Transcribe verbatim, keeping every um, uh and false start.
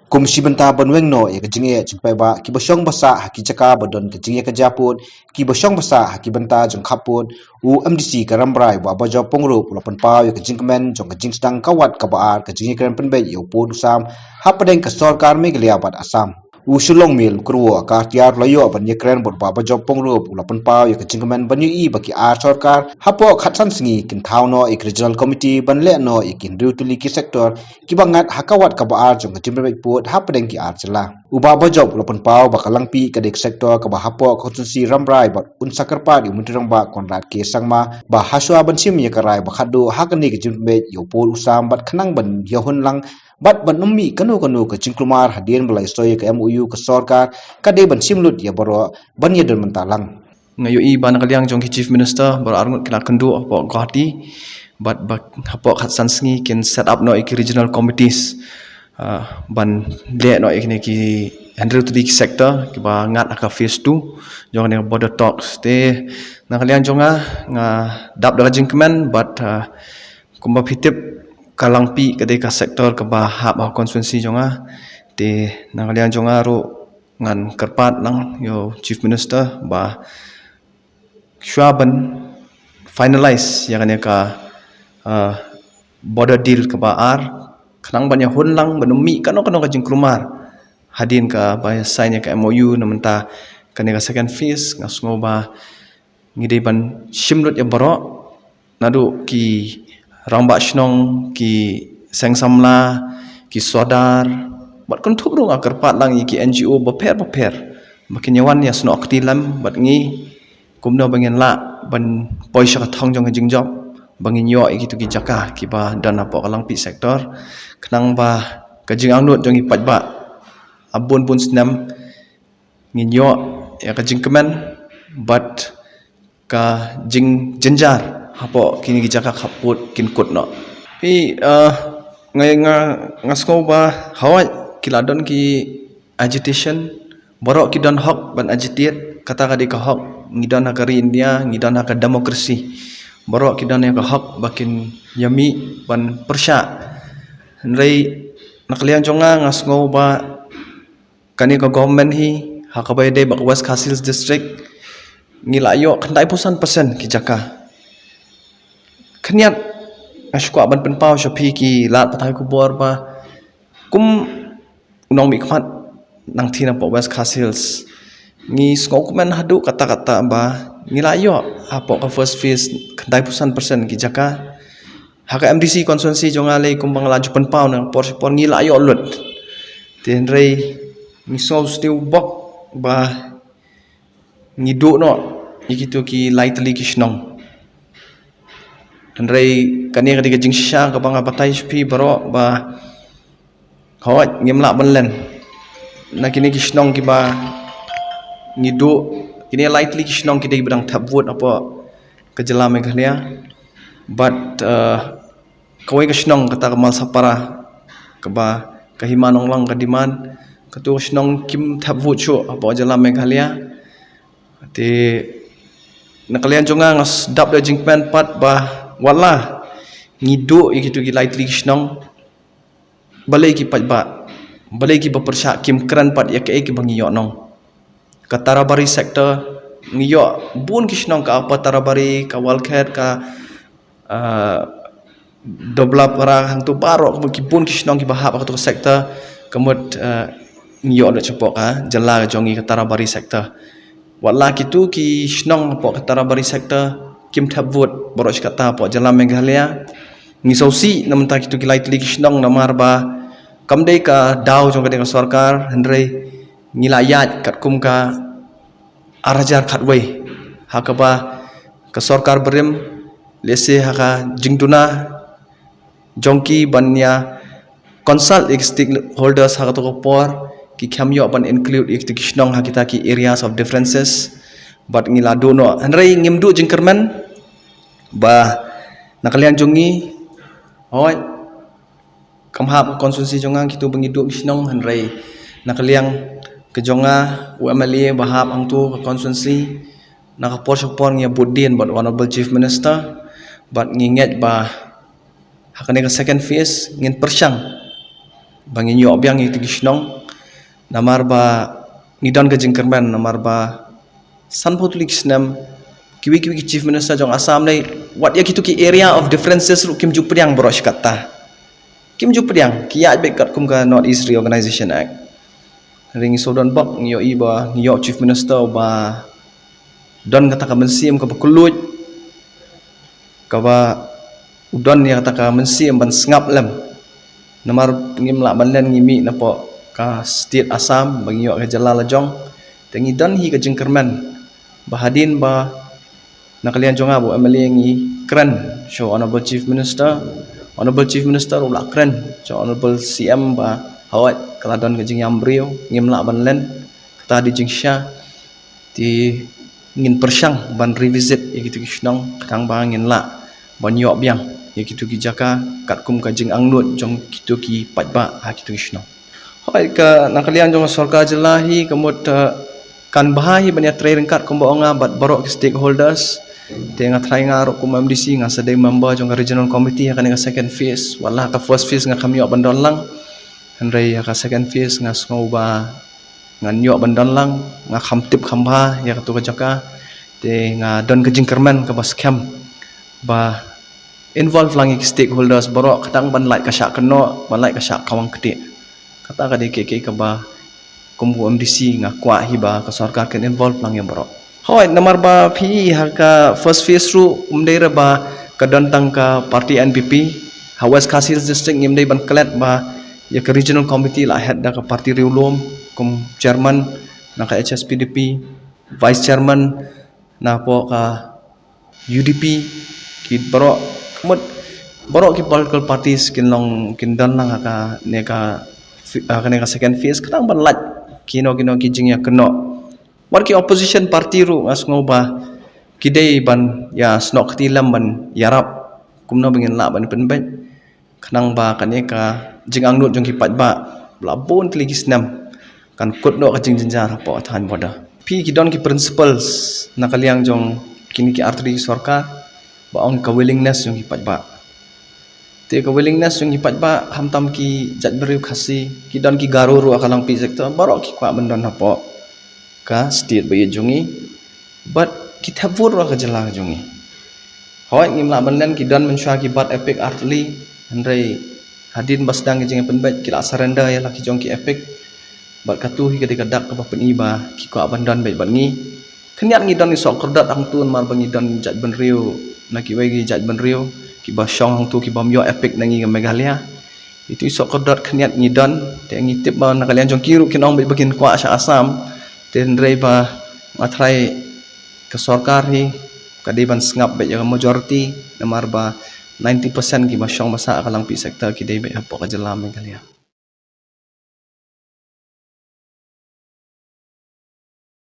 Kum shi bynta ban weng noh ïa ka jingeh jingpaidbah kiba shong ba sah ha ki jaka ba don ka jingïakajia pud, kiba shong ba sah ha ki bynta jong khappud, u M D C ka Rambrai Bah Bajop Pyngrope u la pynpaw ïa ka jingkmen jong ka jingsdang ka wat kaba ar ka jingïakren pynbeit ïa u pud u sam hapdeng ka sorkar Meghalaya bad Assam. U Shillong Mail u Kyrwoh Kartiar u la ïoh ban ïakren bad Bah Bajop Pyngrope u la pynpaw ïa ka jingkmen ban ïohi ba ki ar sorkar hapoh khatsan sngi kin thaw noh ïa ki regional committee ban leh noh ïa ki hynriew tylli ki sector kiba ngat ha ka wat kaba ar jong ka jingpynbeit pud hapdeng ki ar jylla. U Bah Bajop u la pynpaw ba ka Langpih ka dei ka sector kaba hapoh ka constituency Rambrai bad un sa kyrpad ïa u Myntri Rangbah Conrad K Sangma ba hashwa ban shim ïa ka rai ba khatduh ha kane ka jingpynbeit ïa u pud u sam bad khnang ban ïahun lang bad ban ym mih kano kano ka jingkulmar hadien ba la ïasoi ïa ka M O U ka sorkar, ka dei ban shim lut ïa baroh ban ïadon bynta lang. Nga ïohi ba na ka liang jong ki Chief Minister baroh arngut ki la kynduh hapoh Guwahati bad ba hapoh khatsan sngi kin set up noh ïa ki regional committees, ah, ban leh noh ïa kine ki hynriew tylli ki sector kiba ngat ha ka phase two jong kane ka border talks. Te na ka liang jong nga, nga dap da ka jingkmen bad, ah, kumba phi tip ka Langpih ka dei ka sector kaba hap ha constituency jong nga. Te na ka liang jong nga ruh ngan kyrpad lang ïa u Chief Minister ba shwa ban finalize ïa kane ka, ah, border deal kaba ar khnang ban ïahun lang ban ym mih kano kano ka jingkulmar hadien kaba sign ïa ka M O U. Na mynta kane ka second phase nga sngew ba ngi dei ban shim lut ïa baroh, naduh ki rangbah shnong, ki seng samla, ki sordar bad kynthup ruh nga kyrpad lang ïa ki N G O bapher bapher ba kin ïa wan ïa snoh kti lem bad ngi kumno ba ngin lah ban poi sha ka thong jong ka jingjop ba ngin ïoh ïa kitu ki jaka kiba don hapoh ka Langpih sector khnang ba ka jingangnud jong ngi paidbah ha bun bun snem ngin ïoh ïa ka jingkmen bad ka jingjynjar hapoh kine ki jaka khappud kin kut noh. Phi, ah, nga, nga, nga sngew ba hooid ki la don ki agitation, baroh ki don hok ban agitate, kata ka dei ka hok, ngi don ha ka ri India, ngi don ha ka democracy. Baroh ki don ïa ka hok ba kin ïa mih ban pyrshah. Hynrei na ka liang jong nga nga sngew ba kane ka government hi ha kaba ïadei bad ka West Khasi Hills District ngi la ïoh khyndai phew san percent ki jaka. Khyndiat nga shu kwah ban pynpaw sha phi ki lad pathai khubor ba kum u nongmihkhmat nangtei napoh West Khasi Hills ngi sngewkmen haduh katta katta ba ngi la ïoh hapoh ka first phase khyndai phew san percent ki jaka. Ha ka M D C constituency jong nga lei kumba nga la ju pynpaw na ka por sha por ngi la ïoh lut. Te hynrei ngi sngewsih bok ba ngi duh noh ïa kitu ki lai tylli ki shnong. Hynrei kane ka dei ka jingshisha kaba nga batai sha phi baroh ba hooid ngim lah ban len na kine ki shnong kiba ngi duh, kine lai tylli ki shnong ki dei ba dang thep vote hapoh ka jylla Meghalaya. Bad, eh, kawei ka shnong kata ka Malsapara kaba ka Hima Nonglong ka demand, katu ka shnong kim thep vote shuh hapoh jylla Meghalaya. Te na ka liang jong nga nga sdap da jingkmen pat ba wat la ngi duh ïa kitu ki lai tylli ki shnong, balei ki paidbah, balei kiba pyrshah kim kren pat ïa kaei kaba ngi ïoh nong. Ka Tarabari sector ngi ïoh bun ki shnong ka Upper Tarabari, ka Walkhet, ka, ah, Doblapara, hangtu baroh ki bun ki shnong kiba hap ha katu ka sector, ka mut, ah, ngi ïoh lut shapoh ka jylla ka jong ngi ka Tarabari sector. Wat la kitu ki shnong hapoh ka Tarabari sector kim thep vote baroh shi katta hapoh jylla Meghalaya. Ngi sngewsih na mynta kitu ki lai tylli ki shnong namar ba kam dei ka daw jong ka dei ka sorkar, hynrei ngi la ïaid katkum ka ar hajar khatwei ha kaba ka sorkar barim lehse ha ka jingduna jong ki ban ïa consult ïa ki stakeholders ha katu ka por, ki khlem ïoh ban include ïa kita ki shnong ha kita ki areas of differences. Bad ngi la duh noh, hynrei ngim duh jingkyrmen ba na ka liang jong ngi, hooid, kam hap ka constituency jong nga kitu ba ngi duh ki shnong, hynrei na ka liang ka jong nga, u M L A ba hap hangtu ka constituency, na ka por sha ka por ngi ïa bud dien bad Honorable Chief Minister bad ngi ngeit ba ha kane ka second phase ngin pyrshang ba ngin ïoh biang ïa kito ki shnong. Namar ba ngi don ka jingkyrmen, namar ba sanphew tylli ki snem kiwei kiwei ki chief minister jong Assam lei, wat ïa kito ki area of differences ruh kim ju pdiang baroh shi katta. Kim ju pdiang, ki ïaid beit katkum ka North East Reorganization Act. Hynrei ngi shu don bok, ngi ïohi ba ngi ïoh chief minister ba don kata ka mynsiem kaba kylluid, kaba u don ïa kata ka mynsiem ban sngap lem. Namar ngim lah ban len, ngi mih napoh ka state Assam ba ngi ïoh ka jylla la jong. Te ngi don hi ka jingkyrmen ba hadien ba na ka liang jong nga ba u M L A ngi kren sha u Honorable Chief Minister, Honorable Chief Minister u la kren sha u Honorable C M ba hawai ka la don ka jingïam briew, ngim lah ban len, kata dei jingshisha. Te ngin pyrshang ban revisit ïa kito ki shnong, khnang ba ngin lah ban ïoh biang ïa kito ki jaka katkum ka jingangnud jong kito ki paidbah ha kito ki shnong. Hooid, ka na ka liang jong ka sorkar jylla hi, ka mut, eh, kan bha hi ban ïatrei ryngkat kumba ong nga bad baroh ki stakeholders. Te nga trai nga ruh kum M D C nga sa dei member jong ka regional committee ha kane ka second phase. Wat la ka first phase nga kham ïoh ban don lang, hynrei ha ka second phase nga sngew ba ngan ïoh ban don lang, nga kham tip kham bha ïa kato ka jaka. Te nga don ka jingkyrmen kaba skhem ba involve lang ïa ki stakeholders baroh, khnang ban lait ka shah kynnoh, ban lait ka shah kawang ktieh. Kata ka dei ka, ka, kaba kum u M D C nga kwah hi ba ka sorkar kan involve lang ïa baroh. Hooid, namar ba phi ha ka first phase ruh um dei re ba ka don tang ka party N P P. Ha West Khasi Hills District ngim dei ban klet ba ïa ka regional committee la head da ka party Riewlum kum chairman na ka H S P D P, vice chairman napoh ka U D P, ki baroh, ka mut baroh ki political parties kin long, kin don lang ha kane ka fi-, ha kane ka second phase, khnang ban lait kino kino ki jingïakynnoh. Wat ki opposition party ruh nga sngew ba ki dei ban ïa snoh kti lem ban ïarap kumno ba ngin lah ban pynbeit, khnang ba kane ka jingangnud jong ki paidbah ba la bun tylli ki snem kan kut noh ka jingjynjar hapoh thaiñ border. Phi, ki don ki principles na ka liang jong kine ki artylli ki sorkar ba ong ka willingness jong ki paidbah. Te ka willingness jong ki paidbah, khamtam ki jaitbynriew Khasi, ki don ki Garo ruh ha ka Langpih sector, baroh ki kwah ban don hapoh ka state ba ïeit jong ngi bad ki thep vote ruh ha ka jylla ka jong ngi. Hooid, ngim lah ban len, ki don mynshuwa ki bat EPIC artylli, hynrei hadien ba sdang ka jingïapynbeit ki la surrender ïa la ki jong ki EPIC. Bad kato hi ka dei ka dak kaba pyni ba ki kwah ban don beit bad ngi. Khyndiat ngi don i sohkyrdot hangto namar ba ngi don jaitbynriew na kiwei ki jaitbynriew kiba shong hangto ki bym ïoh EPIC na ngi ka Meghalaya. Itu i sohkyrdot khyndiat ngi don, te ngi tip ba na ka liang jong ki ruh kin ong beit ba kin kwah sha Assam. Te hynrei ba nga trai ka sorkar hi ka dei ban sngap beit ïa ka majority, namar ba ninety percent kiba shong ba sah ha ka Langpih sector ki dei beit hapoh ka jylla Meghalaya.